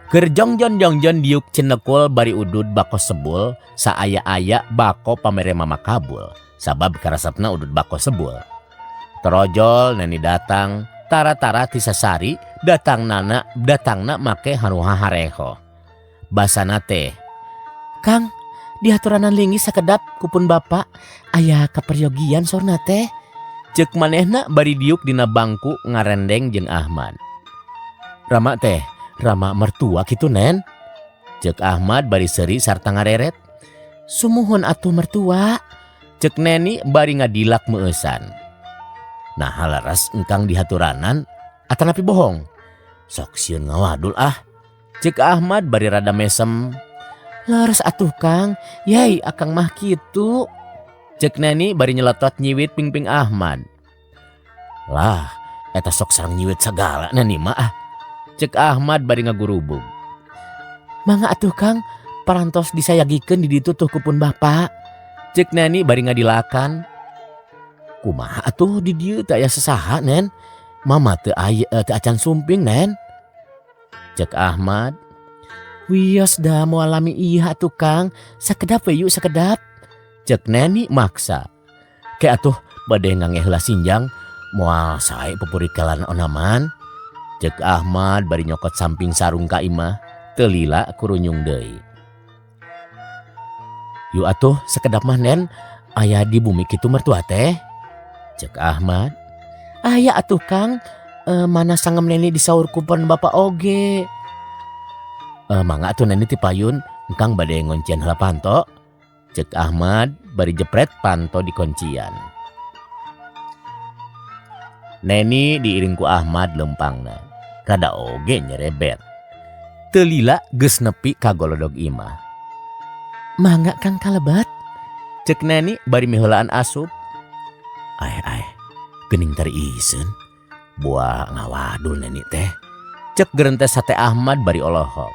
Keur jongjon-jongjon diuk cenekul bari udud bako sebul, saaya-aya bako pamere Mama kabul, sabab karesepna udud bako sebul. Torojol Neni datang, tara-tara ti sasari datangnana datangna make haruha hareho. Basana teh, "Kang, dihaturanan linggih sakedap ku pun Bapa, aya kaperyogian saurna teh." Ceuk manehna bari diuk dina bangku ngarendeng jeung Ahmad. "Rama teh, rama mertua kitu, Nen?" Ceuk Ahmad bari seuri sarta ngareret. "Sumuhun atuh, mertua," ceuk Neni bari ngadilak meueusan. "Naha leres engkang dihaturanan atanapi bohong? Sok sieun ngawadul ah," ceuk Ahmad bari rada mesem. "Leres atuh, Kang, yai akang mah kitu," ceuk Neni bari nyeletot nyiwit pingping Ahmad. "Lah, eta sok sareng nyiwit sagala Neni mah ah," ceuk Ahmad bari ngagurubug. "Mangga atuh, Kang, parantos disayagikeun di ditu tuh ku pun Bapa," ceuk Neni bari ngadilakan. "Kumaha atuh di dieu teu aya sasaha, Nen? Mama teu aya, teu acan sumping, Nen," ceuk Ahmad. "Wios da moal lami ieu atuh, Kang, sakedap we yuk, sakedap," ceuk Neni maksa. "Ke atuh bade ngange heula sinjang, moal sae pupurikelan onaman," ceuk Ahmad bari nyokot samping sarung ka imah, teu lila kurunyung deui. "Yuk atuh sakedap mah, Nen, aya di bumi kitu mertua teh?" ceuk Ahmad. "Aya atuh, Kang, mana sangem Neni disaur ku pun Bapa oge. Mangga atuh Neni ti payun, engkang bade ngoncian heula panto," ceuk Ahmad bari jepret panto di kuncian. Neni diiring ku Ahmad leumpangna, rada oge nyerebet. Teu lila geus nepi ka golodog imah. "Mangga, Kang, kalebet," ceuk Neni bari miheulaan asup. "Aeh aeh, geuning tari iseun. Buah ngawadul Neni teh," ceuk gerentes hate Ahmad bari olohok.